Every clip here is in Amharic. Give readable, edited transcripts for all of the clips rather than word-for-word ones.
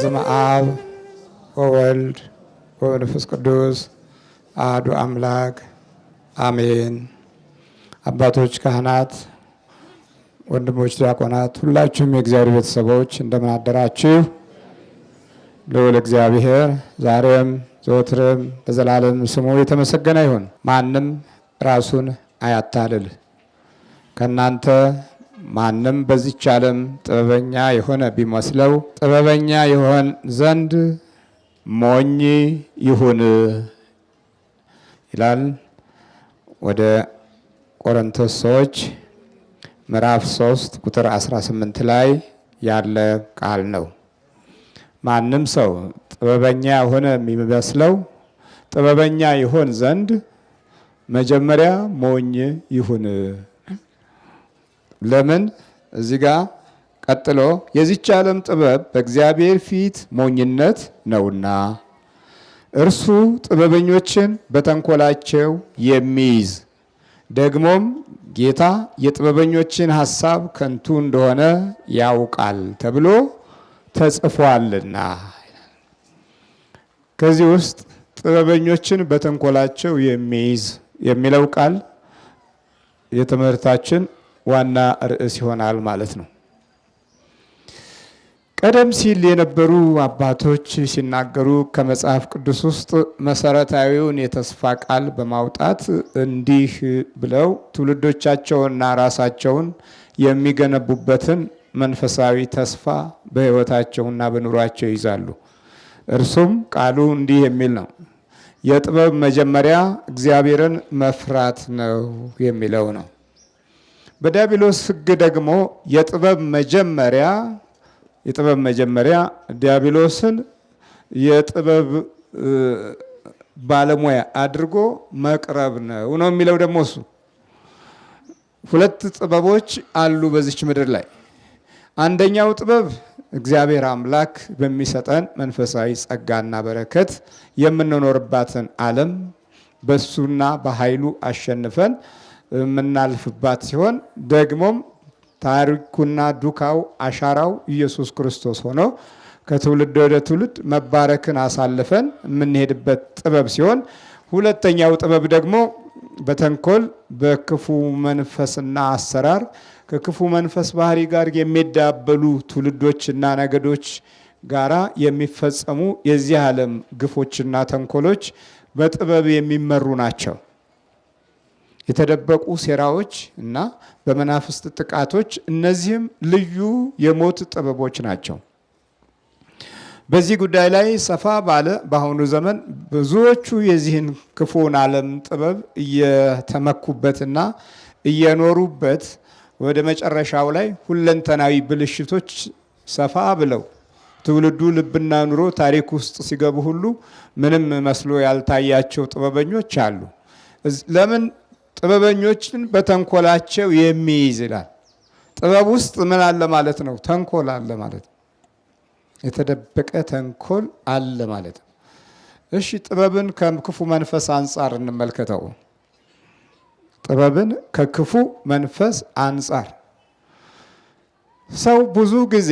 በስመ አብ ወወልድ ወመንፈስ ቅዱስ አሐዱ አምላክ አሜን። አባቶች ካህናት፣ ወንድሞች ዲያቆናት፣ ሁላችሁም የእግዚአብሔር ቤተሰቦች እንደምን አደራችሁ? ልዑል እግዚአብሔር ዛሬም ዘወትርም ለዘላለም ስሙ የተመሰገነ ይሁን። ማንም ራሱን አያታልል። ከእናንተ ማንም በዚች ዓለም ጥበበኛ የሆነ ቢመስለው ጥበበኛ ይሆን ዘንድ ሞኝ ይሁን ይላል። ወደ ቆሮንቶስ ሰዎች ምዕራፍ 3 ቁጥር 18 ላይ ያለ ቃል ነው። ማንም ሰው ጥበበኛ የሆነ የሚመስለው ጥበበኛ ይሆን ዘንድ መጀመሪያ ሞኝ ይሁን። ለምን? እዚህ ጋር ቀጥሎ የዚች ዓለም ጥበብ በእግዚአብሔር ፊት ሞኝነት ነውና እርሱ ጥበበኞችን በተንኮላቸው የሚይዝ ደግሞም ጌታ የጥበበኞችን ሐሳብ ከንቱ እንደሆነ ያውቃል ተብሎ ተጽፏልና። ከዚህ ውስጥ ጥበበኞችን በተንኮላቸው የሚይዝ የሚለው ቃል የትምህርታችን ዋና ርዕስ ይሆናል ማለት ነው። ቀደም ሲል የነበሩ አባቶች ሲናገሩ ከመጽሐፍ ቅዱስ ውስጥ መሰረታዊውን የተስፋ ቃል በማውጣት እንዲህ ብለው ትውልዶቻቸውንና ራሳቸውን የሚገነቡበትን መንፈሳዊ ተስፋ በሕይወታቸውና በኑሯቸው ይይዛሉ። እርሱም ቃሉ እንዲህ የሚል ነው። የጥበብ መጀመሪያ እግዚአብሔርን መፍራት ነው የሚለው ነው። በዲያብሎስ ሕግ ደግሞ የጥበብ መጀመሪያ ዲያብሎስን የጥበብ ባለሙያ አድርጎ መቅረብ ነው ነው የሚለው ደግሞ እሱ። ሁለት ጥበቦች አሉ በዚች ምድር ላይ። አንደኛው ጥበብ እግዚአብሔር አምላክ በሚሰጠን መንፈሳዊ ጸጋና በረከት የምንኖርባትን ዓለም በሱና በኃይሉ አሸንፈን የምናልፍባት ሲሆን፣ ደግሞም ታሪኩና ዱካው አሻራው ኢየሱስ ክርስቶስ ሆኖ ከትውልድ ወደ ትውልድ መባረክን አሳልፈን የምንሄድበት ጥበብ ሲሆን፣ ሁለተኛው ጥበብ ደግሞ በተንኮል፣ በክፉ መንፈስና አሰራር ከክፉ መንፈስ ባህሪ ጋር የሚዳበሉ ትውልዶችና ነገዶች ጋራ የሚፈጸሙ የዚህ ዓለም ግፎችና ተንኮሎች በጥበብ የሚመሩ ናቸው። የተደበቁ ሴራዎች እና በመናፍስት ጥቃቶች፣ እነዚህም ልዩ የሞት ጥበቦች ናቸው። በዚህ ጉዳይ ላይ ሰፋ ባለ በአሁኑ ዘመን ብዙዎቹ የዚህን ክፉውን ዓለም ጥበብ እየተመኩበትና እየኖሩበት ወደ መጨረሻው ላይ ሁለንተናዊ ብልሽቶች ሰፋ ብለው ትውልዱ ልብና ኑሮ ታሪክ ውስጥ ሲገቡ ሁሉ ምንም መስሎ ያልታያቸው ጥበበኞች አሉ። ለምን ጥበበኞችን በተንኮላቸው የሚይዝ ይላል? ጥበብ ውስጥ ምን አለ ማለት ነው? ተንኮል አለ ማለት ነው። የተደበቀ ተንኮል አለ ማለት ነው። እሺ፣ ጥበብን ከክፉ መንፈስ አንጻር እንመልከተው። ጥበብን ከክፉ መንፈስ አንጻር ሰው ብዙ ጊዜ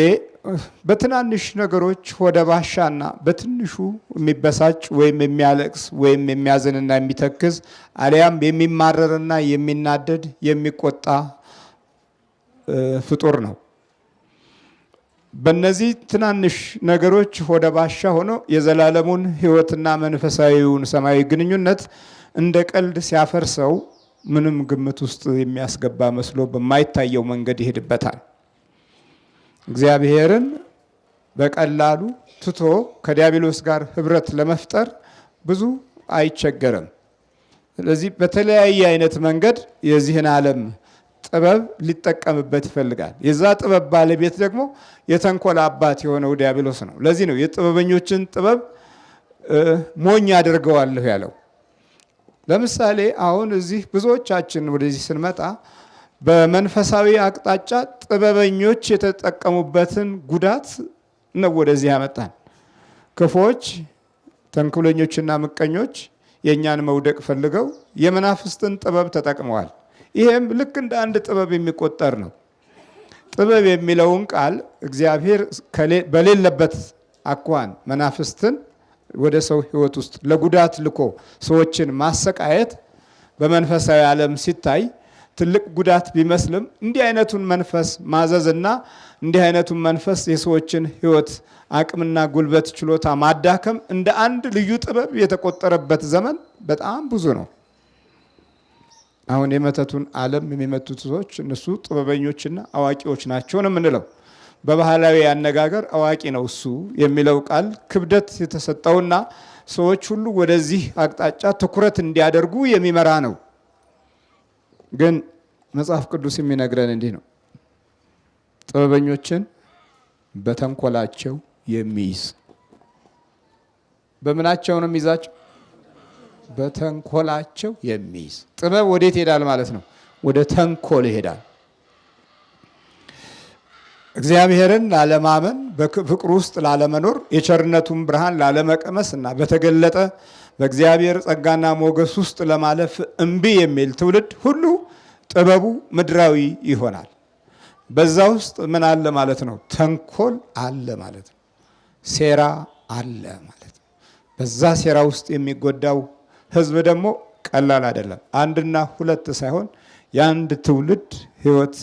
በትናንሽ ነገሮች ሆደ ባሻና በትንሹ የሚበሳጭ ወይም የሚያለቅስ ወይም የሚያዝንና የሚተክዝ አሊያም የሚማረርና የሚናደድ የሚቆጣ ፍጡር ነው። በእነዚህ ትናንሽ ነገሮች ሆደ ባሻ ሆኖ የዘላለሙን ሕይወትና መንፈሳዊውን ሰማያዊ ግንኙነት እንደ ቀልድ ሲያፈርሰው ምንም ግምት ውስጥ የሚያስገባ መስሎ በማይታየው መንገድ ይሄድበታል። እግዚአብሔርን በቀላሉ ትቶ ከዲያብሎስ ጋር ህብረት ለመፍጠር ብዙ አይቸገርም። ስለዚህ በተለያየ አይነት መንገድ የዚህን ዓለም ጥበብ ሊጠቀምበት ይፈልጋል። የዛ ጥበብ ባለቤት ደግሞ የተንኮል አባት የሆነው ዲያብሎስ ነው። ለዚህ ነው የጥበበኞችን ጥበብ ሞኝ አድርገዋለሁ ያለው። ለምሳሌ አሁን እዚህ ብዙዎቻችን ወደዚህ ስንመጣ በመንፈሳዊ አቅጣጫ ጥበበኞች የተጠቀሙበትን ጉዳት ነው ወደዚህ ያመጣን። ክፉዎች፣ ተንኮለኞችና ምቀኞች የእኛን መውደቅ ፈልገው የመናፍስትን ጥበብ ተጠቅመዋል። ይሄም ልክ እንደ አንድ ጥበብ የሚቆጠር ነው። ጥበብ የሚለውን ቃል እግዚአብሔር በሌለበት አኳኋን መናፍስትን ወደ ሰው ሕይወት ውስጥ ለጉዳት ልኮ ሰዎችን ማሰቃየት በመንፈሳዊ ዓለም ሲታይ ትልቅ ጉዳት ቢመስልም፣ እንዲህ አይነቱን መንፈስ ማዘዝና እንዲህ አይነቱን መንፈስ የሰዎችን ሕይወት አቅምና ጉልበት ችሎታ ማዳከም እንደ አንድ ልዩ ጥበብ የተቆጠረበት ዘመን በጣም ብዙ ነው። አሁን የመተቱን ዓለም የሚመቱት ሰዎች እነሱ ጥበበኞችና አዋቂዎች ናቸው ነው የምንለው። በባህላዊ አነጋገር አዋቂ ነው እሱ የሚለው ቃል ክብደት የተሰጠውና ሰዎች ሁሉ ወደዚህ አቅጣጫ ትኩረት እንዲያደርጉ የሚመራ ነው። ግን መጽሐፍ ቅዱስ የሚነግረን እንዲህ ነው። ጥበበኞችን በተንኮላቸው የሚይዝ። በምናቸው ነው የሚይዛቸው? በተንኮላቸው የሚይዝ። ጥበብ ወዴት ይሄዳል ማለት ነው? ወደ ተንኮል ይሄዳል። እግዚአብሔርን ላለማመን፣ በፍቅሩ ውስጥ ላለመኖር፣ የቸርነቱን ብርሃን ላለመቀመስ እና በተገለጠ በእግዚአብሔር ጸጋና ሞገስ ውስጥ ለማለፍ እምቢ የሚል ትውልድ ሁሉ ጥበቡ ምድራዊ ይሆናል። በዛ ውስጥ ምን አለ ማለት ነው? ተንኮል አለ ማለት ነው። ሴራ አለ ማለት ነው። በዛ ሴራ ውስጥ የሚጎዳው ሕዝብ ደግሞ ቀላል አይደለም። አንድና ሁለት ሳይሆን የአንድ ትውልድ ሕይወት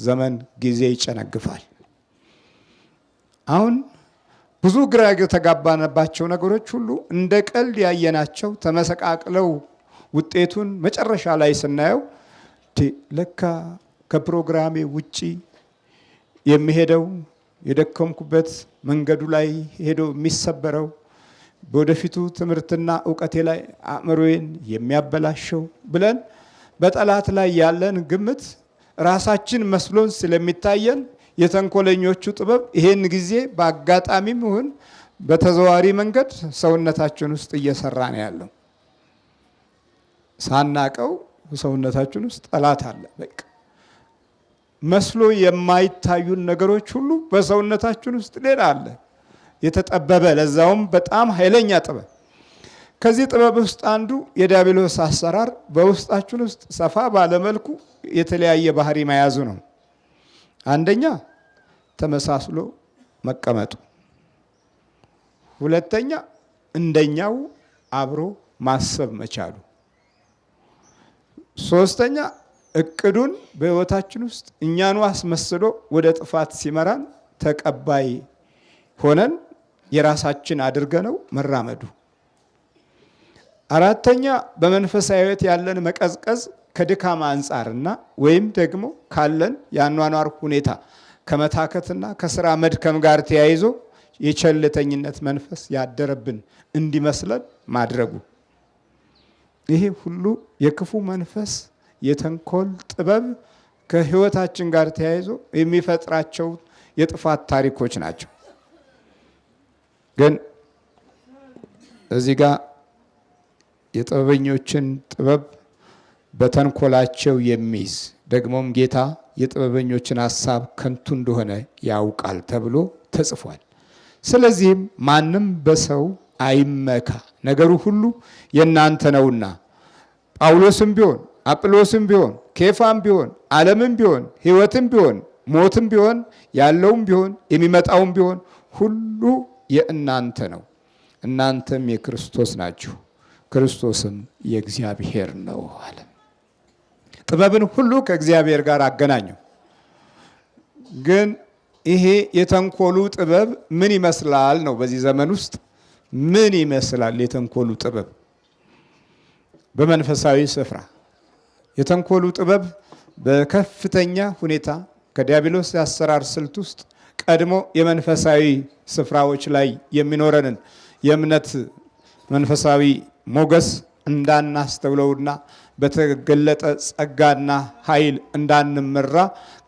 ዘመን ጊዜ ይጨነግፋል። አሁን ብዙ ግራ የተጋባንባቸው ነገሮች ሁሉ እንደ ቀልድ ያየናቸው ተመሰቃቅለው ውጤቱን መጨረሻ ላይ ስናየው ለካ ከፕሮግራሜ ውጪ የሚሄደው፣ የደከምኩበት መንገዱ ላይ ሄዶ የሚሰበረው፣ በወደፊቱ ትምህርትና እውቀቴ ላይ አእምሮዬን የሚያበላሸው ብለን በጠላት ላይ ያለን ግምት ራሳችን መስሎን ስለሚታየን የተንኮለኞቹ ጥበብ ይሄን ጊዜ በአጋጣሚም ይሁን በተዘዋዋሪ መንገድ ሰውነታችን ውስጥ እየሰራ ነው ያለው። ሳናቀው ሰውነታችን ውስጥ ጠላት አለ። በቃ መስሎ የማይታዩን ነገሮች ሁሉ በሰውነታችን ውስጥ ሌላ አለ። የተጠበበ፣ ለዛውም በጣም ኃይለኛ ጥበብ። ከዚህ ጥበብ ውስጥ አንዱ የዲያብሎስ አሰራር በውስጣችን ውስጥ ሰፋ ባለመልኩ የተለያየ ባህሪ መያዙ ነው። አንደኛ ተመሳስሎ መቀመጡ፣ ሁለተኛ እንደኛው አብሮ ማሰብ መቻሉ፣ ሶስተኛ እቅዱን በሕይወታችን ውስጥ እኛኑ አስመስሎ ወደ ጥፋት ሲመራን ተቀባይ ሆነን የራሳችን አድርገነው መራመዱ፣ አራተኛ በመንፈሳዊ ሕይወት ያለን መቀዝቀዝ ከድካም አንጻርና ወይም ደግሞ ካለን የአኗኗር ሁኔታ ከመታከትና ከስራ መድከም ጋር ተያይዞ የቸልተኝነት መንፈስ ያደረብን እንዲመስለን ማድረጉ። ይሄ ሁሉ የክፉ መንፈስ የተንኮል ጥበብ ከሕይወታችን ጋር ተያይዞ የሚፈጥራቸው የጥፋት ታሪኮች ናቸው። ግን እዚህ ጋር የጥበበኞችን ጥበብ በተንኮላቸው የሚይዝ፣ ደግሞም ጌታ የጥበበኞችን ሐሳብ ከንቱ እንደሆነ ያውቃል ተብሎ ተጽፏል። ስለዚህም ማንም በሰው አይመካ፣ ነገሩ ሁሉ የእናንተ ነውና። ጳውሎስም ቢሆን፣ አጵሎስም ቢሆን፣ ኬፋም ቢሆን፣ ዓለምም ቢሆን፣ ሕይወትም ቢሆን፣ ሞትም ቢሆን፣ ያለውም ቢሆን፣ የሚመጣውም ቢሆን ሁሉ የእናንተ ነው። እናንተም የክርስቶስ ናችሁ፣ ክርስቶስም የእግዚአብሔር ነው አለ። ጥበብን ሁሉ ከእግዚአብሔር ጋር አገናኘው። ግን ይሄ የተንኮሉ ጥበብ ምን ይመስላል ነው? በዚህ ዘመን ውስጥ ምን ይመስላል የተንኮሉ ጥበብ? በመንፈሳዊ ስፍራ የተንኮሉ ጥበብ በከፍተኛ ሁኔታ ከዲያብሎስ የአሰራር ስልት ውስጥ ቀድሞ የመንፈሳዊ ስፍራዎች ላይ የሚኖረንን የእምነት መንፈሳዊ ሞገስ እንዳናስተውለውና በተገለጠ ጸጋና ኃይል እንዳንመራ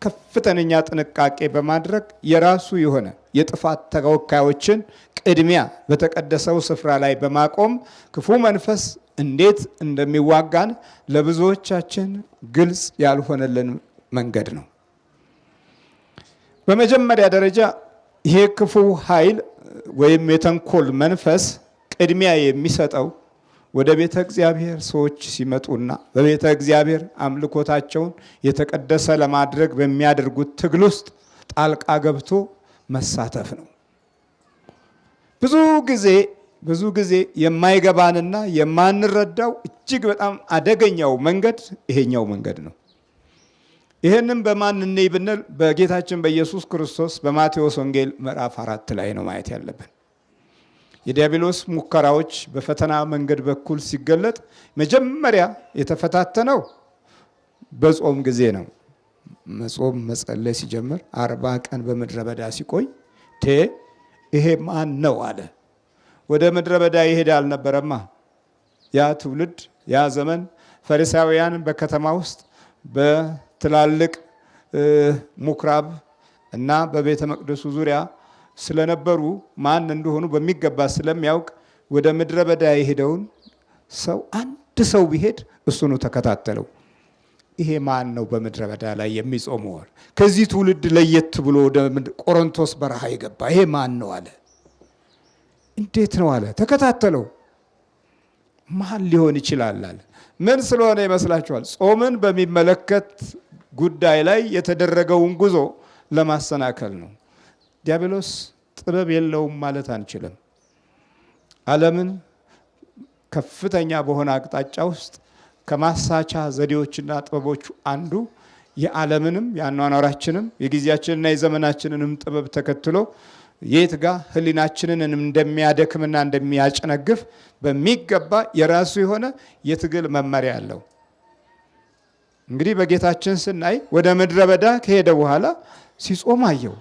ከፍተኛ ጥንቃቄ በማድረግ የራሱ የሆነ የጥፋት ተወካዮችን ቅድሚያ በተቀደሰው ስፍራ ላይ በማቆም ክፉ መንፈስ እንዴት እንደሚዋጋን ለብዙዎቻችን ግልጽ ያልሆነልን መንገድ ነው። በመጀመሪያ ደረጃ ይሄ ክፉ ኃይል ወይም የተንኮል መንፈስ ቅድሚያ የሚሰጠው ወደ ቤተ እግዚአብሔር ሰዎች ሲመጡና በቤተ እግዚአብሔር አምልኮታቸውን የተቀደሰ ለማድረግ በሚያደርጉት ትግል ውስጥ ጣልቃ ገብቶ መሳተፍ ነው። ብዙ ጊዜ ብዙ ጊዜ የማይገባንና የማንረዳው እጅግ በጣም አደገኛው መንገድ ይሄኛው መንገድ ነው። ይሄንን በማን እንይ ብንል በጌታችን በኢየሱስ ክርስቶስ በማቴዎስ ወንጌል ምዕራፍ 4 ላይ ነው ማየት ያለብን። የዲያብሎስ ሙከራዎች በፈተና መንገድ በኩል ሲገለጥ መጀመሪያ የተፈታተነው በጾም ጊዜ ነው። መጾም መጸለይ ሲጀምር 40 ቀን በምድረ በዳ ሲቆይ ይሄ ማን ነው አለ። ወደ ምድረ በዳ ይሄድ አልነበረማ። ያ ትውልድ ያ ዘመን ፈሪሳውያን በከተማ ውስጥ በትላልቅ ምኩራብ እና በቤተ መቅደሱ ዙሪያ ስለነበሩ ማን እንደሆኑ በሚገባ ስለሚያውቅ ወደ ምድረ በዳ የሄደውን ሰው አንድ ሰው ቢሄድ እሱኑ ተከታተለው። ይሄ ማን ነው በምድረ በዳ ላይ የሚጾመው? ከዚህ ትውልድ ለየት ብሎ ወደ ቆሮንቶስ በረሃ የገባ ይሄ ማን ነው አለ። እንዴት ነው አለ። ተከታተለው። ማን ሊሆን ይችላል አለ። ምን ስለሆነ ይመስላችኋል? ጾምን በሚመለከት ጉዳይ ላይ የተደረገውን ጉዞ ለማሰናከል ነው። ዲያብሎስ ጥበብ የለውም ማለት አንችልም። ዓለምን ከፍተኛ በሆነ አቅጣጫ ውስጥ ከማሳቻ ዘዴዎችና ጥበቦቹ አንዱ የዓለምንም የአኗኗራችንም የጊዜያችንና የዘመናችንንም ጥበብ ተከትሎ የት ጋር ህሊናችንን እንደሚያደክምና እንደሚያጨነግፍ በሚገባ የራሱ የሆነ የትግል መመሪያ አለው። እንግዲህ በጌታችን ስናይ ወደ ምድረ በዳ ከሄደ በኋላ ሲጾም አየው።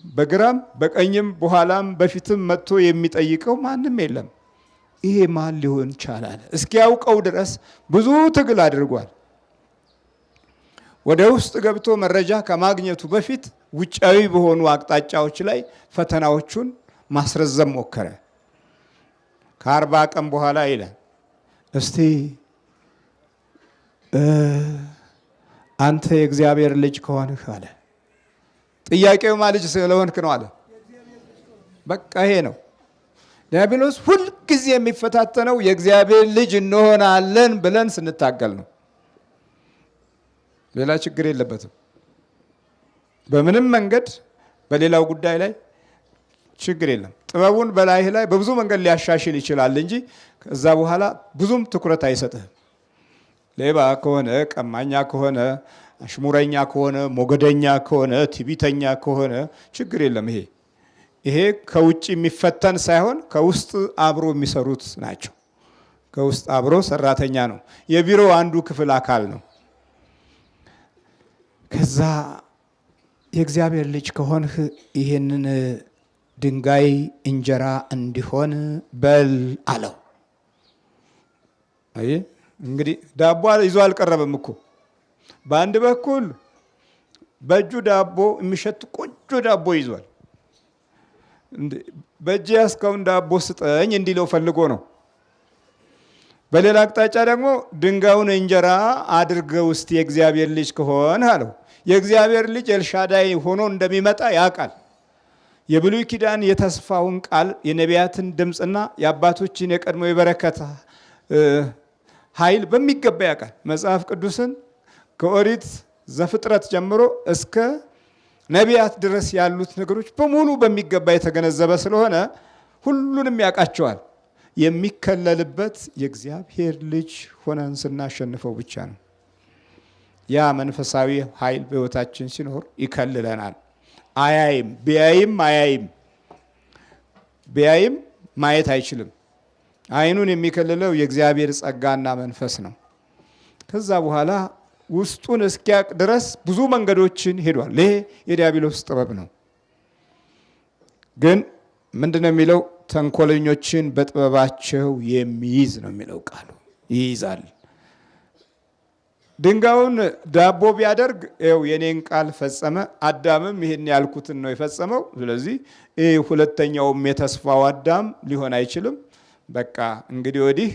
በግራም በቀኝም በኋላም በፊትም መጥቶ የሚጠይቀው ማንም የለም። ይሄ ማን ሊሆን ቻላል? እስኪያውቀው ድረስ ብዙ ትግል አድርጓል። ወደ ውስጥ ገብቶ መረጃ ከማግኘቱ በፊት ውጫዊ በሆኑ አቅጣጫዎች ላይ ፈተናዎቹን ማስረዘም ሞከረ። ከ40 ቀን በኋላ ይላል እስቲ አንተ የእግዚአብሔር ልጅ ከሆንህ አለ። ጥያቄው ማ ልጅ ስለሆንክ ነው አለ። በቃ ይሄ ነው ዲያብሎስ ሁል ጊዜ የሚፈታተነው የእግዚአብሔር ልጅ እንሆናለን ብለን ስንታገል ነው። ሌላ ችግር የለበትም። በምንም መንገድ በሌላው ጉዳይ ላይ ችግር የለም። ጥበቡን በላይህ ላይ በብዙ መንገድ ሊያሻሽል ይችላል እንጂ ከዛ በኋላ ብዙም ትኩረት አይሰጥህም። ሌባ ከሆነ፣ ቀማኛ ከሆነ፣ አሽሙረኛ ከሆነ፣ ሞገደኛ ከሆነ፣ ትዕቢተኛ ከሆነ ችግር የለም። ይሄ ከውጭ የሚፈተን ሳይሆን ከውስጥ አብሮ የሚሰሩት ናቸው። ከውስጥ አብሮ ሰራተኛ ነው። የቢሮ አንዱ ክፍል አካል ነው። ከዛ የእግዚአብሔር ልጅ ከሆንህ ይሄንን ድንጋይ እንጀራ እንዲሆን በል አለው። አይ እንግዲህ ዳቦ ይዞ አልቀረበም እኮ። በአንድ በኩል በእጁ ዳቦ የሚሸት ቆንጆ ዳቦ ይዟል። በእጅ ያስከውን ዳቦ ስጠኝ እንዲለው ፈልጎ ነው። በሌላ አቅጣጫ ደግሞ ድንጋዩን እንጀራ አድርገው እስቲ የእግዚአብሔር ልጅ ከሆነ አለው። የእግዚአብሔር ልጅ ኤልሻዳይ ሆኖ እንደሚመጣ ያውቃል። የብሉይ ኪዳን የተስፋውን ቃል የነቢያትን ድምጽና የአባቶችን የቀድሞ የበረከት ኃይል በሚገባ ያውቃል። መጽሐፍ ቅዱስን ከኦሪት ዘፍጥረት ጀምሮ እስከ ነቢያት ድረስ ያሉት ነገሮች በሙሉ በሚገባ የተገነዘበ ስለሆነ ሁሉንም ያውቃቸዋል። የሚከለልበት የእግዚአብሔር ልጅ ሆነን ስናሸንፈው ብቻ ነው። ያ መንፈሳዊ ኃይል በሕይወታችን ሲኖር ይከልለናል። አያይም፣ ቢያይም አያይም፣ ቢያይም ማየት አይችልም። አይኑን የሚከልለው የእግዚአብሔር ጸጋና መንፈስ ነው። ከዛ በኋላ ውስጡን እስኪያቅ ድረስ ብዙ መንገዶችን ሄዷል። ይሄ የዲያብሎስ ጥበብ ነው። ግን ምንድነው የሚለው? ተንኮለኞችን በጥበባቸው የሚይዝ ነው የሚለው ቃሉ። ይይዛል። ድንጋዩን ዳቦ ቢያደርግ ይኸው የኔን ቃል ፈጸመ፣ አዳምም ይሄን ያልኩትን ነው የፈጸመው። ስለዚህ ይሄ ሁለተኛውም የተስፋው አዳም ሊሆን አይችልም። በቃ እንግዲህ ወዲህ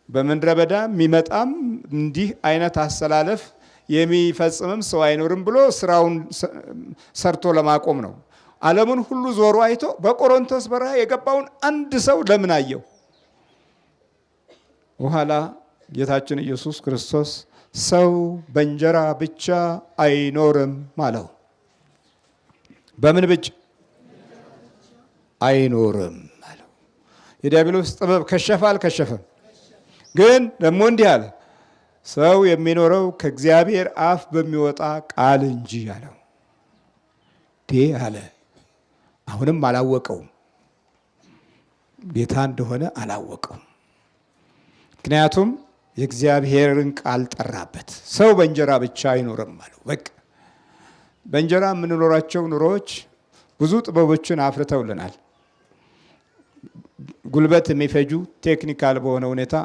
በምድረ በዳ የሚመጣም እንዲህ አይነት አሰላለፍ የሚፈጽምም ሰው አይኖርም ብሎ ስራውን ሰርቶ ለማቆም ነው። ዓለሙን ሁሉ ዞሮ አይቶ በቆሮንቶስ በረሃ የገባውን አንድ ሰው ለምን አየው? በኋላ ጌታችን ኢየሱስ ክርስቶስ ሰው በእንጀራ ብቻ አይኖርም አለው። በምን ብቻ? አይኖርም አለው። የዲያብሎስ ጥበብ ከሸፈ አልከሸፈም? ግን ደግሞ እንዲህ አለ፣ ሰው የሚኖረው ከእግዚአብሔር አፍ በሚወጣ ቃል እንጂ አለው። አለ። አሁንም አላወቀውም፣ ጌታ እንደሆነ አላወቀውም። ምክንያቱም የእግዚአብሔርን ቃል ጠራበት። ሰው በእንጀራ ብቻ አይኖርም አለው። በቃ በእንጀራ የምንኖራቸው ኑሮዎች ብዙ ጥበቦችን አፍርተውልናል። ጉልበት የሚፈጁ technical በሆነ ሁኔታ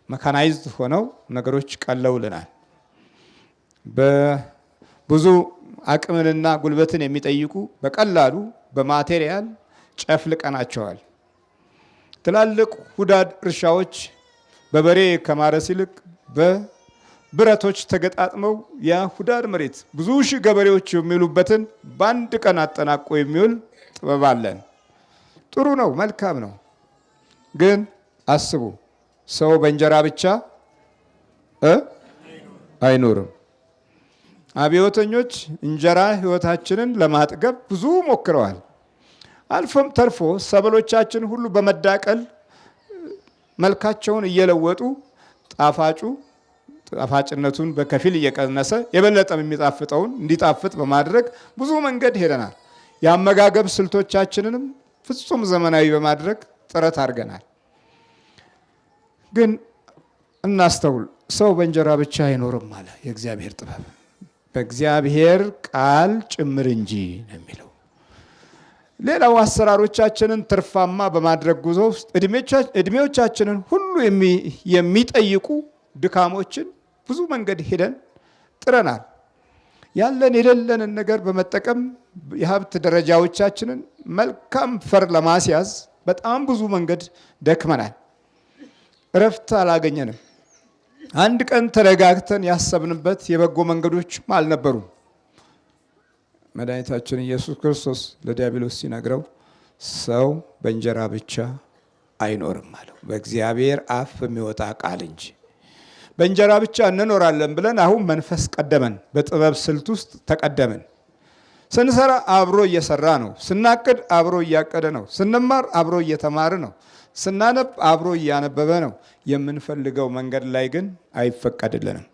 mechanized ሆነው ነገሮች ቀለውልናል። በብዙ አቅምንና ጉልበትን የሚጠይቁ በቀላሉ በ material ጨፍልቀናቸዋል። ትላልቅ ሁዳድ እርሻዎች በበሬ ከማረስ ይልቅ በብረቶች ተገጣጥመው ያ ሁዳድ መሬት ብዙ ሺህ ገበሬዎች የሚውሉበትን በአንድ ቀን አጠናቆ የሚውል ጥበብ አለን። ጥሩ ነው፣ መልካም ነው። ግን አስቡ፣ ሰው በእንጀራ ብቻ አይኖርም። አብዮተኞች እንጀራ ሕይወታችንን ለማጥገብ ብዙ ሞክረዋል። አልፎም ተርፎ ሰብሎቻችን ሁሉ በመዳቀል መልካቸውን እየለወጡ ጣፋጭነቱን በከፊል እየቀነሰ የበለጠ የሚጣፍጠውን እንዲጣፍጥ በማድረግ ብዙ መንገድ ሄደናል። የአመጋገብ ስልቶቻችንንም ፍጹም ዘመናዊ በማድረግ ጥረት አድርገናል። ግን እናስተውል፣ ሰው በእንጀራ ብቻ አይኖርም አለ የእግዚአብሔር ጥበብ፣ በእግዚአብሔር ቃል ጭምር እንጂ ነው የሚለው። ሌላው አሰራሮቻችንን ትርፋማ በማድረግ ጉዞ ውስጥ እድሜዎቻችንን ሁሉ የሚጠይቁ ድካሞችን ብዙ መንገድ ሄደን ጥረናል። ያለን የሌለንን ነገር በመጠቀም የሀብት ደረጃዎቻችንን መልካም ፈር ለማስያዝ በጣም ብዙ መንገድ ደክመናል። እረፍት አላገኘንም። አንድ ቀን ተረጋግተን ያሰብንበት የበጎ መንገዶችም አልነበሩም። መድኃኒታችን ኢየሱስ ክርስቶስ ለዲያብሎስ ሲነግረው ሰው በእንጀራ ብቻ አይኖርም አለው፣ በእግዚአብሔር አፍ በሚወጣ ቃል እንጂ። በእንጀራ ብቻ እንኖራለን ብለን አሁን መንፈስ ቀደመን፣ በጥበብ ስልት ውስጥ ተቀደምን። ስንሰራ አብሮ እየሰራ ነው። ስናቅድ አብሮ እያቀደ ነው። ስንማር አብሮ እየተማረ ነው። ስናነብ አብሮ እያነበበ ነው። የምንፈልገው መንገድ ላይ ግን አይፈቀድልንም።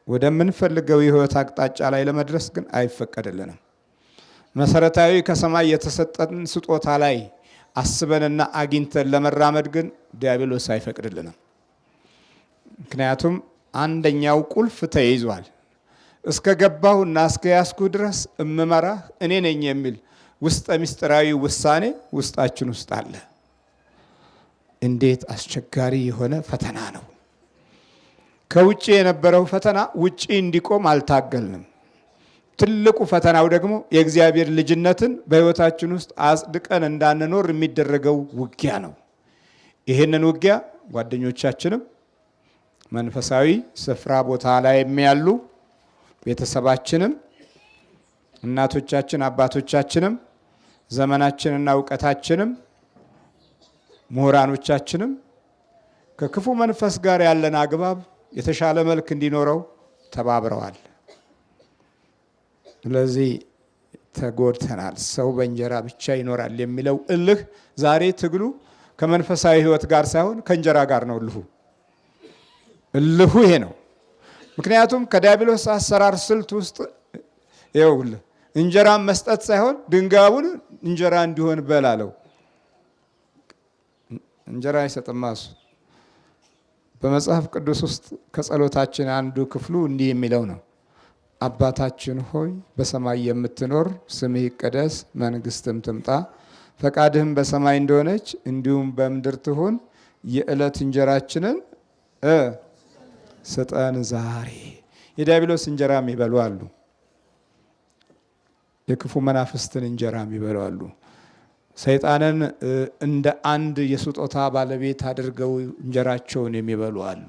ወደምንፈልገው የህይወት አቅጣጫ ላይ ለመድረስ ግን አይፈቀድልንም። መሰረታዊ ከሰማይ የተሰጠን ስጦታ ላይ አስበንና አግኝተን ለመራመድ ግን ዲያብሎስ አይፈቅድልንም። ምክንያቱም አንደኛው ቁልፍ ተይዟል። እስከ ገባሁና እስከ ያስኩ ድረስ እምመራህ እኔ ነኝ የሚል ውስጠ ምስጢራዊ ውሳኔ ውስጣችን ውስጥ አለ። እንዴት አስቸጋሪ የሆነ ፈተና ነው! ከውጪ የነበረው ፈተና ውጪ እንዲቆም አልታገልንም። ትልቁ ፈተናው ደግሞ የእግዚአብሔር ልጅነትን በህይወታችን ውስጥ አጽድቀን እንዳንኖር የሚደረገው ውጊያ ነው። ይህንን ውጊያ ጓደኞቻችንም መንፈሳዊ ስፍራ ቦታ ላይ ያሉ ቤተሰባችንም እናቶቻችን አባቶቻችንም ዘመናችንና እውቀታችንም ምሁራኖቻችንም ከክፉ መንፈስ ጋር ያለን አግባብ የተሻለ መልክ እንዲኖረው ተባብረዋል። ስለዚህ ተጎድተናል። ሰው በእንጀራ ብቻ ይኖራል የሚለው እልህ ዛሬ ትግሉ ከመንፈሳዊ ህይወት ጋር ሳይሆን ከእንጀራ ጋር ነው። እልሁ ይሄ ነው። ምክንያቱም ከዲያብሎስ አሰራር ስልት ውስጥ ይኸውልህ እንጀራ መስጠት ሳይሆን ድንጋዩን እንጀራ እንዲሆን በላለው። እንጀራ አይሰጥም እሱ። በመጽሐፍ ቅዱስ ውስጥ ከጸሎታችን አንዱ ክፍሉ እንዲህ የሚለው ነው። አባታችን ሆይ በሰማይ የምትኖር ስምህ ይቀደስ፣ መንግስትም ትምጣ፣ ፈቃድህም በሰማይ እንደሆነች እንዲሁም በምድር ትሁን። የዕለት እንጀራችንን ስጠን ዛሬ። የዲያብሎስ እንጀራ የሚበሉ አሉ። የክፉ መናፍስትን እንጀራ የሚበሉ አሉ። ሰይጣንን እንደ አንድ የስጦታ ባለቤት አድርገው እንጀራቸውን የሚበሉ አሉ።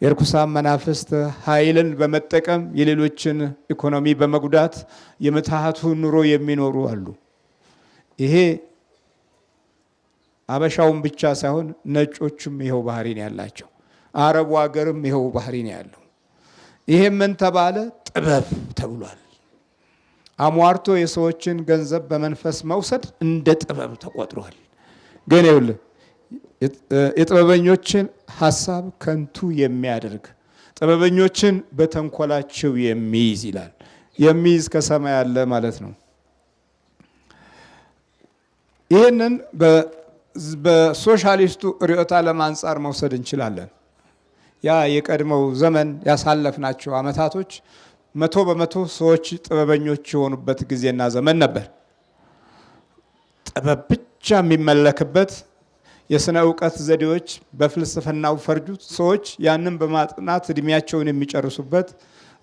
የርኩሳን መናፍስት ኃይልን በመጠቀም የሌሎችን ኢኮኖሚ በመጉዳት የምትሃቱን ኑሮ የሚኖሩ አሉ። ይሄ አበሻውን ብቻ ሳይሆን ነጮቹም ይኸው ባህሪ ነው ያላቸው። አረቡ ሀገርም ይኸው ባህሪ ነው ያለው። ይሄ ምን ተባለ? ጥበብ ተብሏል። አሟርቶ የሰዎችን ገንዘብ በመንፈስ መውሰድ እንደ ጥበብ ተቆጥሯል። ግን ይኸውልህ የጥበበኞችን ሐሳብ ከንቱ የሚያደርግ ጥበበኞችን በተንኮላቸው የሚይዝ ይላል። የሚይዝ ከሰማይ አለ ማለት ነው። ይህንን በሶሻሊስቱ ርዕዮተ ዓለም አንጻር መውሰድ እንችላለን። ያ የቀድሞው ዘመን ያሳለፍናቸው ዓመታቶች 100% ሰዎች ጥበበኞች የሆኑበት ጊዜና ዘመን ነበር። ጥበብ ብቻ የሚመለክበት የስነ ዕውቀት ዘዴዎች በፍልስፍናው ፈርጁ ሰዎች ያንን በማጥናት እድሜያቸውን የሚጨርሱበት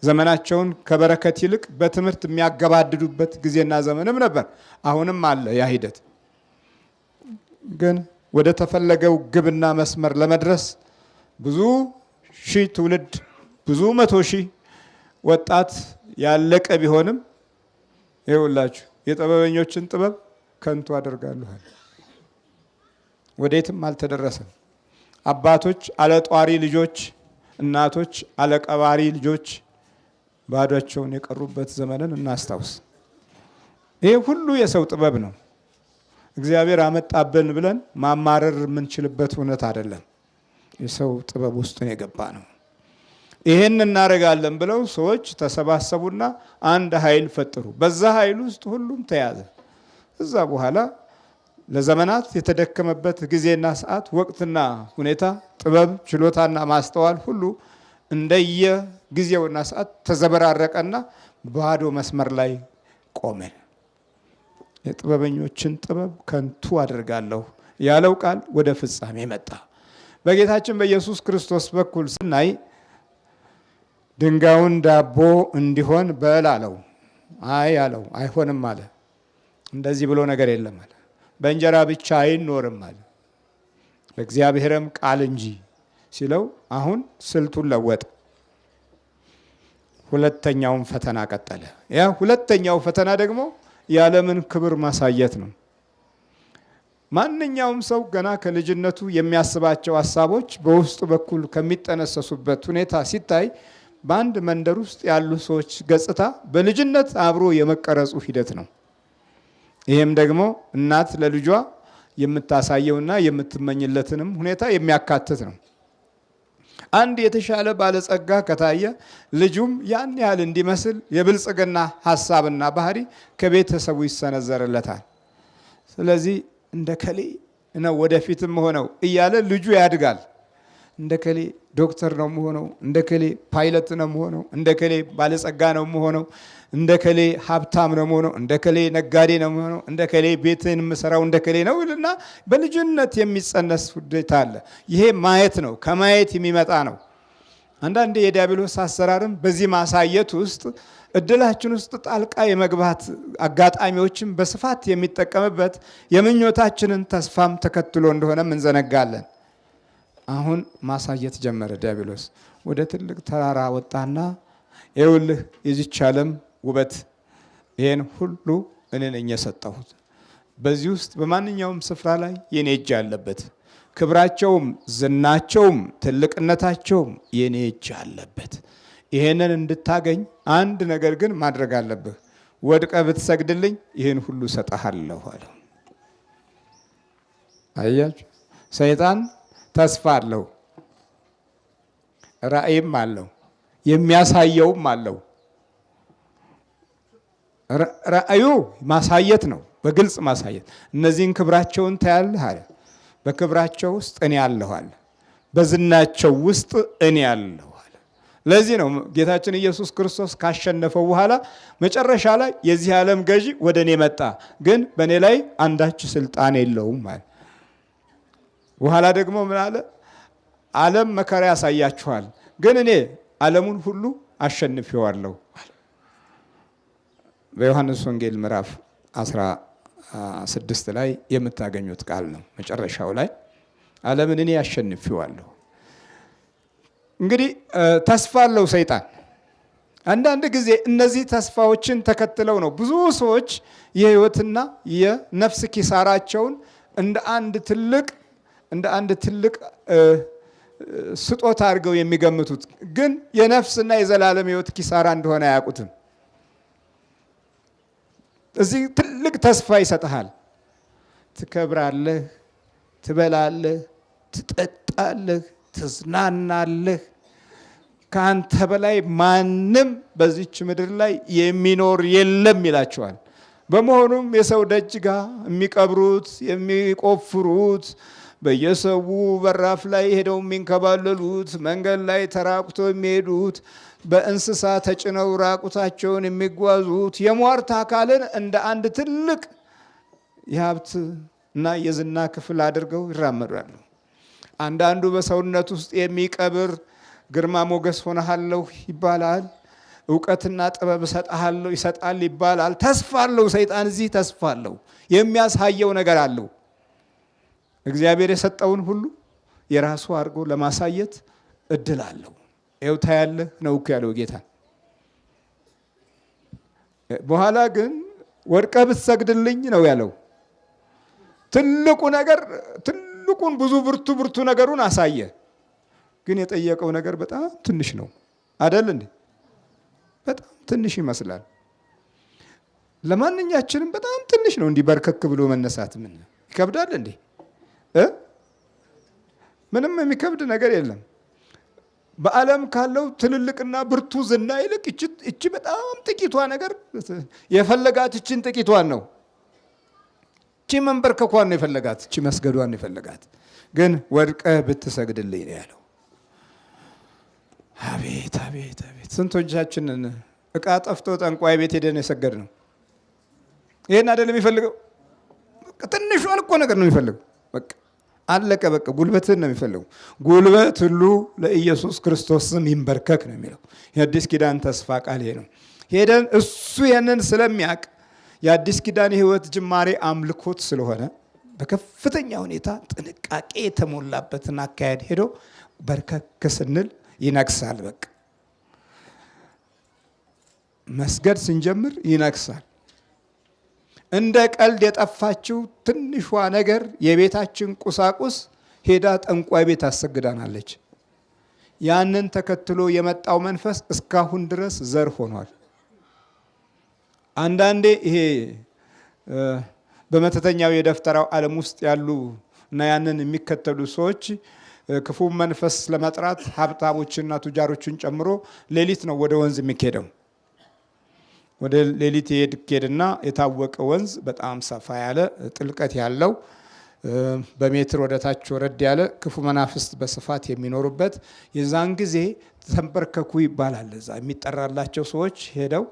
ዘመናቸውን ከበረከት ይልቅ በትምህርት የሚያገባድዱበት ጊዜና ዘመንም ነበር። አሁንም አለ ያ ሂደት። ግን ወደ ተፈለገው ግብና መስመር ለመድረስ ብዙ ሺህ ትውልድ ብዙ መቶ ሺህ ወጣት ያለቀ ቢሆንም ይኸውላችሁ የጥበበኞችን ጥበብ ከንቱ አደርጋለሁ። ወዴትም አልተደረሰም። አባቶች አለጧሪ ልጆች፣ እናቶች አለቀባሪ ልጆች ባዷቸውን የቀሩበት ዘመንን እናስታውስ። ይሄ ሁሉ የሰው ጥበብ ነው። እግዚአብሔር አመጣብን ብለን ማማረር የምንችልበት እውነት አይደለም። የሰው ጥበብ ውስጥ ነው የገባ ነው። ይሄን እናደርጋለን ብለው ሰዎች ተሰባሰቡና አንድ ኃይል ፈጠሩ። በዛ ኃይል ውስጥ ሁሉም ተያዘ። እዛ በኋላ ለዘመናት የተደከመበት ጊዜና ሰዓት ወቅትና ሁኔታ ጥበብ ችሎታና ማስተዋል ሁሉ እንደየ ጊዜውና ሰዓት ተዘበራረቀና ባዶ መስመር ላይ ቆመ። የጥበበኞችን ጥበብ ከንቱ አደርጋለሁ ያለው ቃል ወደ ፍጻሜ መጣ። በጌታችን በኢየሱስ ክርስቶስ በኩል ስናይ ድንጋዩን ዳቦ እንዲሆን በል አለው። አይ አለው፣ አይሆንም አለ። እንደዚህ ብሎ ነገር የለም አለ። በእንጀራ ብቻ አይኖርም አለ፣ በእግዚአብሔርም ቃል እንጂ ሲለው አሁን ስልቱን ለወጠ። ሁለተኛውን ፈተና ቀጠለ። ያ ሁለተኛው ፈተና ደግሞ የዓለምን ክብር ማሳየት ነው። ማንኛውም ሰው ገና ከልጅነቱ የሚያስባቸው ሐሳቦች በውስጡ በኩል ከሚጠነሰሱበት ሁኔታ ሲታይ በአንድ መንደር ውስጥ ያሉ ሰዎች ገጽታ በልጅነት አብሮ የመቀረጹ ሂደት ነው። ይሄም ደግሞ እናት ለልጇ የምታሳየውና የምትመኝለትንም ሁኔታ የሚያካትት ነው። አንድ የተሻለ ባለጸጋ ከታየ ልጁም ያን ያህል እንዲመስል የብልጽግና ሐሳብና ባህሪ ከቤተሰቡ ይሰነዘርለታል። ስለዚህ እንደከሌ ነው ወደፊትም ሆነው እያለ ልጁ ያድጋል። እንደከሌ ዶክተር ነው የምሆነው፣ እንደከሌ ፓይለት ነው የምሆነው፣ እንደከሌ ባለጸጋ ነው የምሆነው፣ እንደከሌ ሀብታም ነው የምሆነው፣ እንደከሌ ነጋዴ ነው የምሆነው፣ እንደከሌ ቤትን የምሰራው እንደከሌ ነው ይልና በልጅነት የሚጸነስ ውዴታ አለ። ይሄ ማየት ነው፣ ከማየት የሚመጣ ነው። አንዳንዴ የዲያብሎስ አሰራርም በዚህ ማሳየት ውስጥ እድላችን ውስጥ ጣልቃ የመግባት አጋጣሚዎችን በስፋት የሚጠቀምበት የምኞታችንን ተስፋም ተከትሎ እንደሆነ እንዘነጋለን። አሁን ማሳየት ጀመረ ዲያብሎስ። ወደ ትልቅ ተራራ ወጣና ይኸውልህ የዚች ዓለም ውበት ይሄን ሁሉ እኔ ነኝ የሰጠሁት። በዚህ ውስጥ በማንኛውም ስፍራ ላይ የኔ እጅ አለበት። ክብራቸውም ዝናቸውም ትልቅነታቸውም የኔ እጅ አለበት። ይሄንን እንድታገኝ አንድ ነገር ግን ማድረግ አለብህ። ወድቀህ ብትሰግድልኝ ይሄን ሁሉ እሰጥሃለሁ አለው። አያችሁ፣ ሰይጣን ተስፋ አለው፣ ራእይም አለው፣ የሚያሳየውም አለው። ራእዩ ማሳየት ነው፣ በግልጽ ማሳየት። እነዚህን ክብራቸውን ታያለህ አለ። በክብራቸው ውስጥ እኔ አለሁ አለ። በዝናቸው ውስጥ እኔ አለሁ አለ። ለዚህ ነው ጌታችን ኢየሱስ ክርስቶስ ካሸነፈው በኋላ መጨረሻ ላይ የዚህ ዓለም ገዢ ወደ እኔ መጣ፣ ግን በእኔ ላይ አንዳች ስልጣን የለውም አለ። በኋላ ደግሞ ምን አለ? ዓለም መከራ ያሳያችኋል፣ ግን እኔ ዓለሙን ሁሉ አሸንፌዋለሁ አለ። በዮሐንስ ወንጌል ምዕራፍ 16 ላይ የምታገኙት ቃል ነው። መጨረሻው ላይ ዓለምን እኔ አሸንፌዋለሁ። እንግዲህ ተስፋ አለው ሰይጣን። አንዳንድ ጊዜ እነዚህ ተስፋዎችን ተከትለው ነው ብዙ ሰዎች የህይወትና የነፍስ ኪሳራቸውን እንደ አንድ ትልቅ ስጦታ አድርገው የሚገምቱት፣ ግን የነፍስና የዘላለም ህይወት ኪሳራ እንደሆነ አያውቁትም። እዚህ ትልቅ ተስፋ ይሰጥሃል። ትከብራለህ፣ ትበላለህ፣ ትጠጣለህ፣ ትዝናናለህ። ከአንተ በላይ ማንም በዚች ምድር ላይ የሚኖር የለም ይላቸዋል። በመሆኑም የሰው ደጅ ጋር የሚቀብሩት የሚቆፍሩት፣ በየሰው በራፍ ላይ ሄደው የሚንከባለሉት፣ መንገድ ላይ ተራቁተው የሚሄዱት፣ በእንስሳ ተጭነው ራቁታቸውን የሚጓዙት የሟርት አካልን እንደ አንድ ትልቅ የሀብት እና የዝና ክፍል አድርገው ይራመዳሉ። አንዳንዱ በሰውነት ውስጥ የሚቀብር ግርማ ሞገስ ሆነሃለሁ ይባላል። እውቀትና ጥበብ እሰጥሃለሁ ይሰጣል ይባላል። ተስፋ አለው ሰይጣን፣ እዚህ ተስፋ አለው። የሚያሳየው ነገር አለው። እግዚአብሔር የሰጠውን ሁሉ የራሱ አድርጎ ለማሳየት እድል አለው። ይኸው ታያለህ ነው እኮ ያለው ጌታ። በኋላ ግን ወድቀህ ብትሰግድልኝ ነው ያለው። ትልቁ ነገር ትልቁን ብዙ ብርቱ ብርቱ ነገሩን አሳየ። ግን የጠየቀው ነገር በጣም ትንሽ ነው አደል እንዴ? በጣም ትንሽ ይመስላል። ለማንኛችንም በጣም ትንሽ ነው። እንዲህ በርከክ ብሎ መነሳት ምን ይከብዳል እንዴ? ምንም የሚከብድ ነገር የለም። በዓለም ካለው ትልልቅና ብርቱ ዝና ይልቅ እቺ በጣም ጥቂቷ ነገር የፈለጋት እቺን ጥቂቷን ነው። እቺ መንበርከኳን ነው የፈለጋት፣ እቺ መስገዷን ነው የፈለጋት። ግን ወድቀህ ብትሰግድልኝ ነው ያለው። አቤት አቤት አቤት! ስንቶቻችንን እቃ ጠፍቶ ጠንቋይ ቤት ሄደን የሰገድ ነው። ይሄን አይደለም የሚፈልገው። ትንሿን እኮ ነገር ነው የሚፈልገው። በቃ አለቀ። በቃ ጉልበትህን ነው የሚፈልገው። ጉልበት ሁሉ ለኢየሱስ ክርስቶስ ስም ይንበርከክ ነው የሚለው የአዲስ ኪዳን ተስፋ ቃል ይሄ ነው። ሄደን እሱ ይሄንን ስለሚያውቅ የአዲስ ኪዳን የህይወት ጅማሬ አምልኮት ስለሆነ በከፍተኛ ሁኔታ ጥንቃቄ የተሞላበትን አካሄድ ሄዶ በርከክ ስንል ይነግሳል። በቃ መስገድ ስንጀምር ይነግሳል። እንደ ቀልድ የጠፋችው ትንሿ ነገር የቤታችን ቁሳቁስ ሄዳ ጠንቋይ ቤት አሰግዳናለች። ያንን ተከትሎ የመጣው መንፈስ እስካሁን ድረስ ዘር ሆኗል። አንዳንዴ ይሄ በመተተኛው የደፍተራው ዓለም ውስጥ ያሉ እና ያንን የሚከተሉ ሰዎች ክፉ መንፈስ ለመጥራት ሀብታሞችና ቱጃሮችን ጨምሮ ሌሊት ነው ወደ ወንዝ የሚኬደው። ወደ ሌሊት ይሄድና የታወቀ ወንዝ በጣም ሰፋ ያለ ጥልቀት ያለው በሜትር ወደ ታች ወረድ ያለ ክፉ መናፍስት በስፋት የሚኖሩበት፣ የዛን ጊዜ ተንበርከኩ ይባላል። እዛ የሚጠራላቸው ሰዎች ሄደው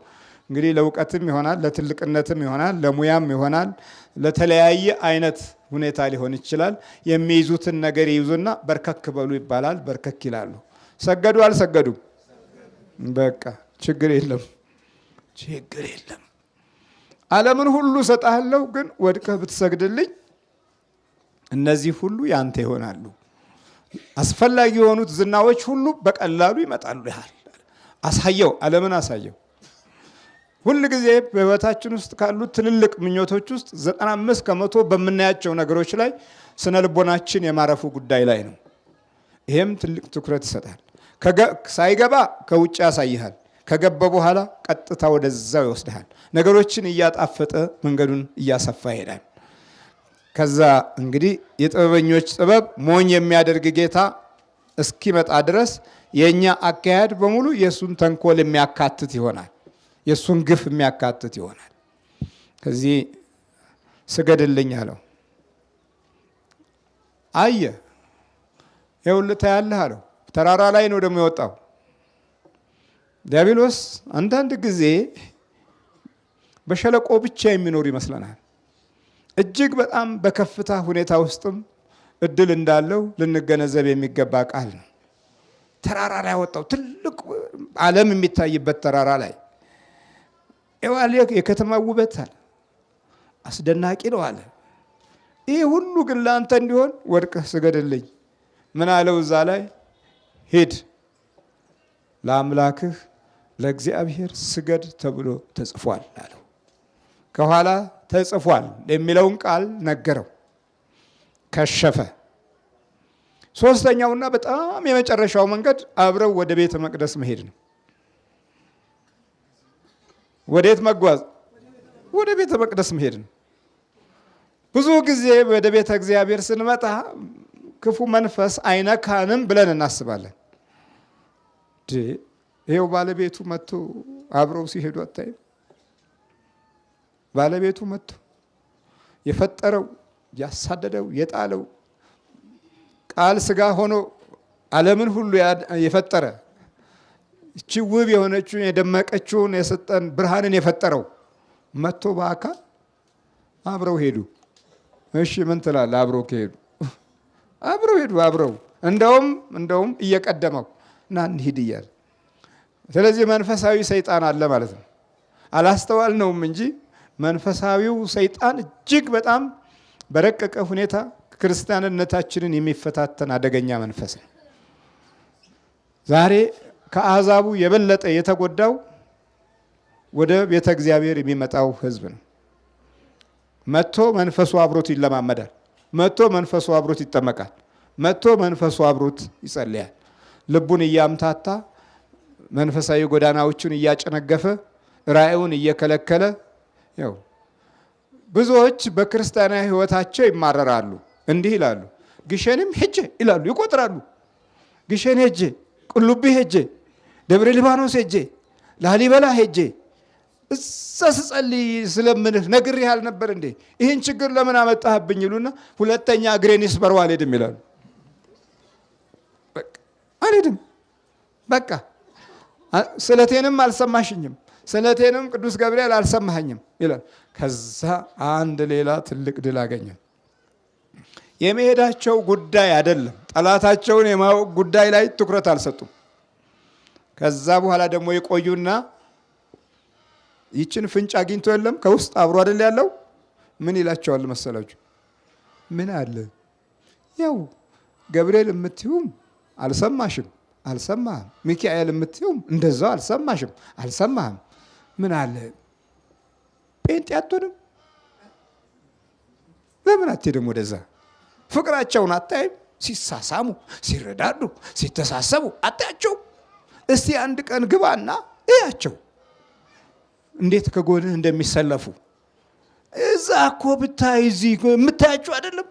እንግዲህ ለእውቀትም ይሆናል፣ ለትልቅነትም ይሆናል፣ ለሙያም ይሆናል፣ ለተለያየ አይነት ሁኔታ ሊሆን ይችላል። የሚይዙትን ነገር ይይዙና በርከክ በሉ ይባላል። በርከክ ይላሉ። ሰገዱ አልሰገዱም? በቃ ችግር የለም፣ ችግር የለም። ዓለምን ሁሉ እሰጥሃለሁ፣ ግን ወድቀህ ብትሰግድልኝ እነዚህ ሁሉ ያንተ ይሆናሉ። አስፈላጊ የሆኑት ዝናዎች ሁሉ በቀላሉ ይመጣሉ ይላል። አሳየው፣ ዓለምን አሳየው። ሁል ጊዜ በህይወታችን ውስጥ ካሉት ትልልቅ ምኞቶች ውስጥ 95% በምናያቸው ነገሮች ላይ ስነ ልቦናችን የማረፉ ጉዳይ ላይ ነው። ይሄም ትልቅ ትኩረት ይሰጣል። ሳይገባ ከውጭ ያሳይሃል። ከገባ በኋላ ቀጥታ ወደዛው ይወስድሃል። ነገሮችን እያጣፈጠ መንገዱን እያሰፋ ይሄዳል። ከዛ እንግዲህ የጥበበኞች ጥበብ ሞኝ የሚያደርግ ጌታ እስኪመጣ ድረስ የኛ አካሄድ በሙሉ የሱን ተንኮል የሚያካትት ይሆናል። የሱን ግፍ የሚያካትት ይሆናል። ከዚህ ስገድልኝ አለው። አየ፣ ይኸውልህ ታያለህ አለው። ተራራ ላይ ነው ደግሞ የወጣው። ዲያብሎስ አንዳንድ ጊዜ በሸለቆ ብቻ የሚኖር ይመስለናል። እጅግ በጣም በከፍታ ሁኔታ ውስጥም እድል እንዳለው ልንገነዘብ የሚገባ ቃል ነው። ተራራ ላይ ወጣው፣ ትልቅ ዓለም የሚታይበት ተራራ ላይ ኤዋል የከተማው ውበት አለ፣ አስደናቂ ነው አለ። ይህ ሁሉ ግን ለአንተ እንዲሆን ወድቀህ ስገድልኝ። ምን አለው እዛ ላይ? ሂድ ለአምላክህ ለእግዚአብሔር ስገድ ተብሎ ተጽፏል አለው። ከኋላ ተጽፏል የሚለውን ቃል ነገረው። ከሸፈ። ሶስተኛውና በጣም የመጨረሻው መንገድ አብረው ወደ ቤተ መቅደስ መሄድ ነው። ወዴት መጓዝ? ወደ ቤተ መቅደስ መሄድ ነው። ብዙ ጊዜ ወደ ቤተ እግዚአብሔር ስንመጣ ክፉ መንፈስ አይነካንም ብለን እናስባለን። ይሄው ባለቤቱ መጥቶ አብረው ሲሄዱ አታይም? ባለቤቱ መጥቶ የፈጠረው ያሳደደው የጣለው ቃል ስጋ ሆኖ ዓለምን ሁሉ የፈጠረ እቺ ውብ የሆነችውን የደመቀችውን የሰጠን ብርሃንን የፈጠረው መጥቶ በአካል አብረው ሄዱ። እሺ ምን ትላለህ? አብረው ከሄዱ አብረው ሄዱ። አብረው እንደውም እየቀደመው ና እንሂድ እያለ። ስለዚህ መንፈሳዊ ሰይጣን አለ ማለት ነው። አላስተዋልነውም እንጂ መንፈሳዊው ሰይጣን እጅግ በጣም በረቀቀ ሁኔታ ክርስቲያንነታችንን የሚፈታተን አደገኛ መንፈስ ነው። ዛሬ ከአሕዛቡ የበለጠ የተጎዳው ወደ ቤተ እግዚአብሔር የሚመጣው ሕዝብ ነው። መጥቶ መንፈሱ አብሮት ይለማመዳል። መጥቶ መንፈሱ አብሮት ይጠመቃል። መጥቶ መንፈሱ አብሮት ይጸልያል። ልቡን እያምታታ መንፈሳዊ ጎዳናዎቹን እያጨነገፈ ራእዩን እየከለከለ ያው ብዙዎች በክርስቲያናዊ ሕይወታቸው ይማረራሉ። እንዲህ ይላሉ፣ ግሸንም ሄጄ ይላሉ፣ ይቆጥራሉ። ግሸን ሄጄ፣ ቁልቢ ሄጄ፣ ደብረ ሊባኖስ ሄጄ፣ ላሊበላ ሄጄ እዛ ስጸልይ ስለምንህ ነግሬህ አልነበር እንዴ? ይህን ችግር ለምን አመጣህብኝ? ይሉና ሁለተኛ እግሬን ይስበረው አልሄድም ይላሉ። በቃ አልሄድም፣ በቃ ስለቴንም አልሰማሽኝም፣ ስለቴንም ቅዱስ ገብርኤል አልሰማኸኝም ይላል። ከዛ አንድ ሌላ ትልቅ ድል አገኘ። የመሄዳቸው ጉዳይ አይደለም፣ ጠላታቸውን የማወቅ ጉዳይ ላይ ትኩረት አልሰጡም። ከዛ በኋላ ደግሞ የቆዩና ይችን ፍንጭ አግኝቶ የለም ከውስጥ አብሮ አይደል ያለው። ምን ይላቸዋል መሰላችሁ? ምን አለ ያው ገብርኤል የምትዩም አልሰማሽም፣ አልሰማህም። ሚካኤል የምትዩም እንደዛው አልሰማሽም፣ አልሰማህም። ምን አለ ጴንጤ አትሆንም? ለምን አትሄድም ወደዛ? ፍቅራቸውን አታይም? ሲሳሳሙ፣ ሲረዳዱ፣ ሲተሳሰቡ አታያቸው? እስቲ አንድ ቀን ግባና እያቸው እንዴት ከጎንህ እንደሚሰለፉ። እዛ እኮ ብታይ እዚህ የምታያቸው አይደለም፣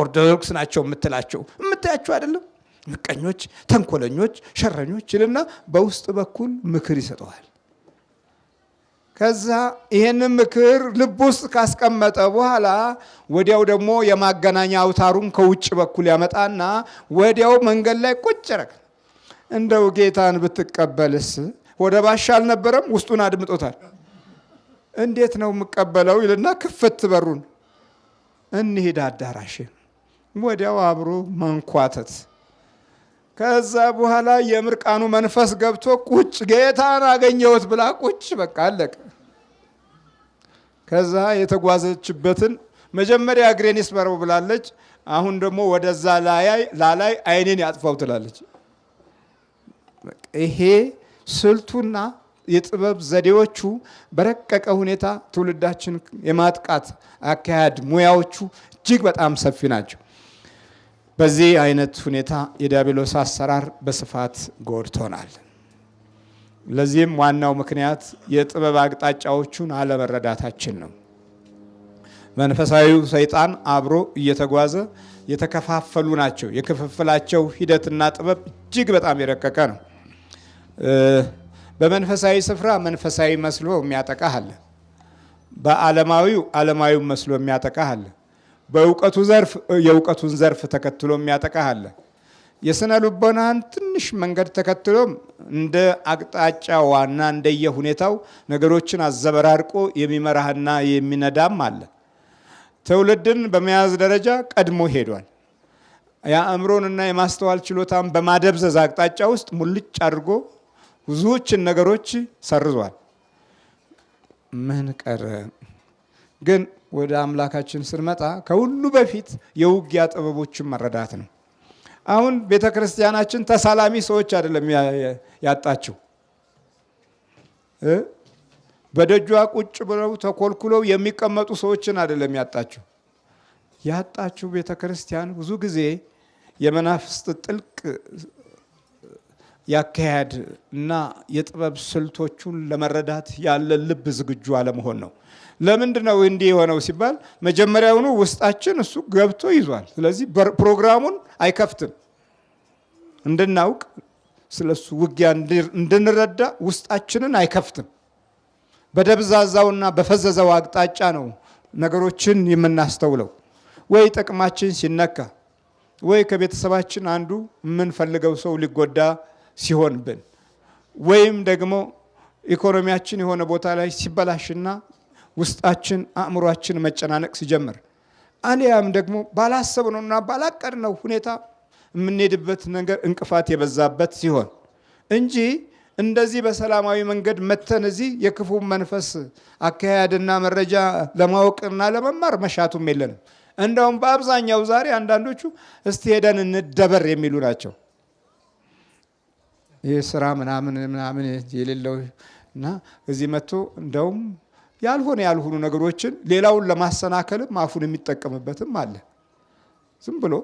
ኦርቶዶክስ ናቸው የምትላቸው የምታያቸው አይደለም፣ ምቀኞች፣ ተንኮለኞች፣ ሸረኞች ይልና በውስጥ በኩል ምክር ይሰጠዋል። ከዛ ይሄንን ምክር ልብ ውስጥ ካስቀመጠ በኋላ ወዲያው ደግሞ የማገናኛ አውታሩን ከውጭ በኩል ያመጣና ወዲያው መንገድ ላይ ቁጭ ረክ እንደው ጌታን ብትቀበልስ ወደ ባሻ አልነበረም? ውስጡን አድምጦታል። እንዴት ነው የምቀበለው ይልና ክፍት በሩን እንሂድ አዳራሽ። ወዲያው አብሮ መንኳተት። ከዛ በኋላ የምርቃኑ መንፈስ ገብቶ ቁጭ ጌታን አገኘሁት ብላ ቁጭ በቃ አለቀ። ከዛ የተጓዘችበትን መጀመሪያ እግሬን ይስበረው ብላለች። አሁን ደግሞ ወደዛ ላላይ አይኔን ያጥፋው ትላለች። ይሄ ስልቱና የጥበብ ዘዴዎቹ በረቀቀ ሁኔታ ትውልዳችን የማጥቃት አካሄድ ሙያዎቹ እጅግ በጣም ሰፊ ናቸው። በዚህ አይነት ሁኔታ የዲያብሎስ አሰራር በስፋት ጎድቶናል። ለዚህም ዋናው ምክንያት የጥበብ አቅጣጫዎቹን አለመረዳታችን ነው። መንፈሳዊው ሰይጣን አብሮ እየተጓዘ የተከፋፈሉ ናቸው። የክፍፍላቸው ሂደትና ጥበብ እጅግ በጣም የረቀቀ ነው። በመንፈሳዊ ስፍራ መንፈሳዊ መስሎ የሚያጠቃህ አለ። በዓለማዊው ዓለማዊው መስሎ የሚያጠቃህ አለ። በእውቀቱ ዘርፍ የእውቀቱን ዘርፍ ተከትሎ የሚያጠቃህ አለ። የስነ ልቦናን ትንሽ መንገድ ተከትሎ እንደ አቅጣጫዋና እንደየሁኔታው ነገሮችን አዘበራርቆ የሚመራህና የሚነዳም አለ። ትውልድን በመያዝ ደረጃ ቀድሞ ሄዷል። የአእምሮንና የማስተዋል ችሎታን በማደብዘዝ አቅጣጫ ውስጥ ሙልጭ አድርጎ ብዙዎችን ነገሮች ሰርዟል። ምን ቀረ ግን? ወደ አምላካችን ስንመጣ ከሁሉ በፊት የውጊያ ጥበቦችን መረዳት ነው። አሁን ቤተክርስቲያናችን ተሳላሚ ሰዎች አይደለም ያጣችው። በደጇ ቁጭ ብለው ተኮልኩለው የሚቀመጡ ሰዎችን አይደለም ያጣችው። ያጣችው ቤተክርስቲያን ብዙ ጊዜ የመናፍስት ጥልቅ ያካሄድ እና የጥበብ ስልቶቹን ለመረዳት ያለ ልብ ዝግጁ አለመሆን ነው። ለምንድን ነው እንዲህ የሆነው ሲባል መጀመሪያውኑ ውስጣችን እሱ ገብቶ ይዟል። ስለዚህ ፕሮግራሙን አይከፍትም። እንድናውቅ ስለሱ ውጊያ እንድንረዳ ውስጣችንን አይከፍትም። በደብዛዛውና በፈዘዘው አቅጣጫ ነው ነገሮችን የምናስተውለው። ወይ ጥቅማችን ሲነካ፣ ወይ ከቤተሰባችን አንዱ የምንፈልገው ሰው ሊጎዳ ሲሆንብን፣ ወይም ደግሞ ኢኮኖሚያችን የሆነ ቦታ ላይ ሲበላሽና ውስጣችን አእምሯችን መጨናነቅ ሲጀምር፣ አሊያም ደግሞ ባላሰብነውና ባላቀድነው ሁኔታ የምንሄድበት ነገር እንቅፋት የበዛበት ሲሆን እንጂ እንደዚህ በሰላማዊ መንገድ መተን እዚህ የክፉ መንፈስ አካሄድና መረጃ ለማወቅና ለመማር መሻቱም የለንም። እንደውም በአብዛኛው ዛሬ አንዳንዶቹ እስቲ ሄደን እንደበር የሚሉ ናቸው። ይህ ስራ ምናምን ምናምን የሌለው እና እዚህ መጥቶ እንደውም ያልሆነ ያልሆኑ ነገሮችን ሌላውን ለማሰናከልም አፉን የሚጠቀምበትም አለ። ዝም ብሎ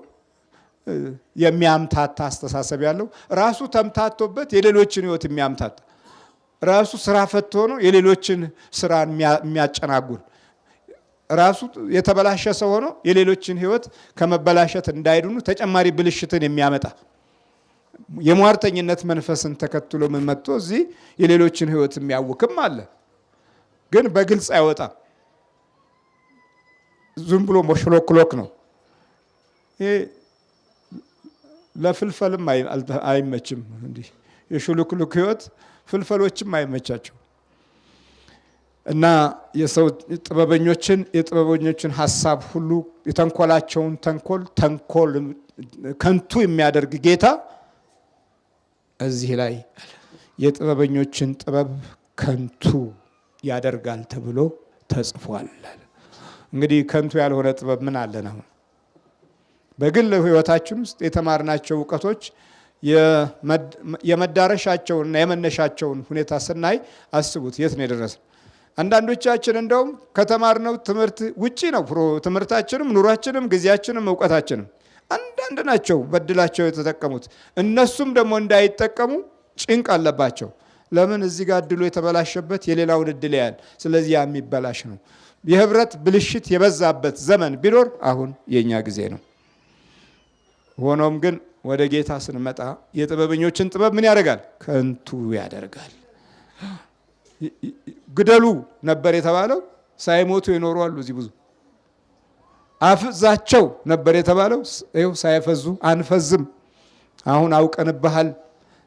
የሚያምታታ አስተሳሰብ ያለው፣ ራሱ ተምታቶበት የሌሎችን ሕይወት የሚያምታታ፣ ራሱ ስራ ፈት ሆኖ የሌሎችን ስራ የሚያጨናጉል፣ ራሱ የተበላሸ ሰው ሆኖ የሌሎችን ሕይወት ከመበላሸት እንዳይድኑ ተጨማሪ ብልሽትን የሚያመጣ፣ የሟርተኝነት መንፈስን ተከትሎ ምን መጥቶ እዚህ የሌሎችን ሕይወት የሚያውክም አለ። ግን በግልጽ አይወጣም። ዝም ብሎ ሞሽሎክሎክ ነው። ይሄ ለፍልፈልም አይመችም። እንዲህ የሹልክሉክ ህይወት ፍልፈሎችም አይመቻቸው እና የሰው ጥበበኞችን የጥበበኞችን ሀሳብ ሁሉ የተንኮላቸውን ተንኮል ተንኮል ከንቱ የሚያደርግ ጌታ እዚህ ላይ የጥበበኞችን ጥበብ ከንቱ ያደርጋል ተብሎ ተጽፏል። እንግዲህ ከንቱ ያልሆነ ጥበብ ምን አለን አሁን? በግል ህይወታችን ውስጥ የተማርናቸው እውቀቶች የመዳረሻቸውንና የመነሻቸውን ሁኔታ ስናይ አስቡት የት ነው የደረስነው? አንዳንዶቻችን እንደውም ከተማርነው ትምህርት ውጪ ነው ትምህርታችንም፣ ኑሯችንም፣ ጊዜያችንም፣ እውቀታችንም። አንዳንድ ናቸው በድላቸው የተጠቀሙት። እነሱም ደግሞ እንዳይጠቀሙ ጭንቅ አለባቸው። ለምን? እዚህ ጋር እድሉ የተበላሸበት የሌላውን እድል ያያል። ስለዚህ ያ የሚበላሽ ነው። የህብረት ብልሽት የበዛበት ዘመን ቢኖር አሁን የኛ ጊዜ ነው። ሆኖም ግን ወደ ጌታ ስንመጣ የጥበበኞችን ጥበብ ምን ያደርጋል? ከንቱ ያደርጋል። ግደሉ ነበር የተባለው፣ ሳይሞቱ የኖሩ አሉ። እዚህ ብዙ አፍዛቸው ነበር የተባለው፣ ይኸው ሳይፈዙ አንፈዝም። አሁን አውቀንብሃል፣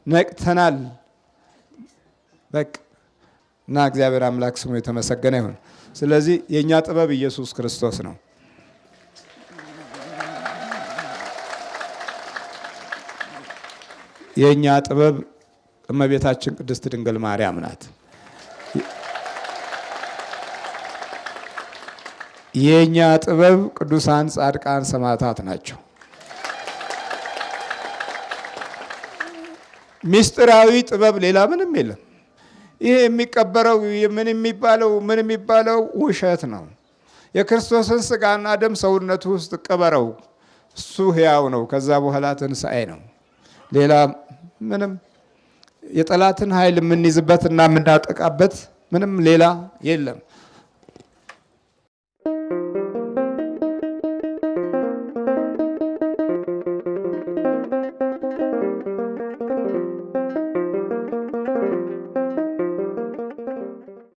ነቅተናል። በቃ እና እግዚአብሔር አምላክ ስሙ የተመሰገነ ይሁን። ስለዚህ የእኛ ጥበብ ኢየሱስ ክርስቶስ ነው። የእኛ ጥበብ እመቤታችን ቅድስት ድንግል ማርያም ናት። የእኛ ጥበብ ቅዱሳን ጻድቃን ሰማዕታት ናቸው። ምስጢራዊ ጥበብ ሌላ ምንም የለም። ይሄ የሚቀበረው ምን የሚባለው ምን የሚባለው ውሸት ነው። የክርስቶስን ስጋና ደም ሰውነቱ ውስጥ ቅበረው፣ እሱ ሕያው ነው። ከዛ በኋላ ትንሣኤ ነው። ሌላ ምንም የጠላትን ኃይል የምንይዝበትና የምናጠቃበት ምንም ሌላ የለም።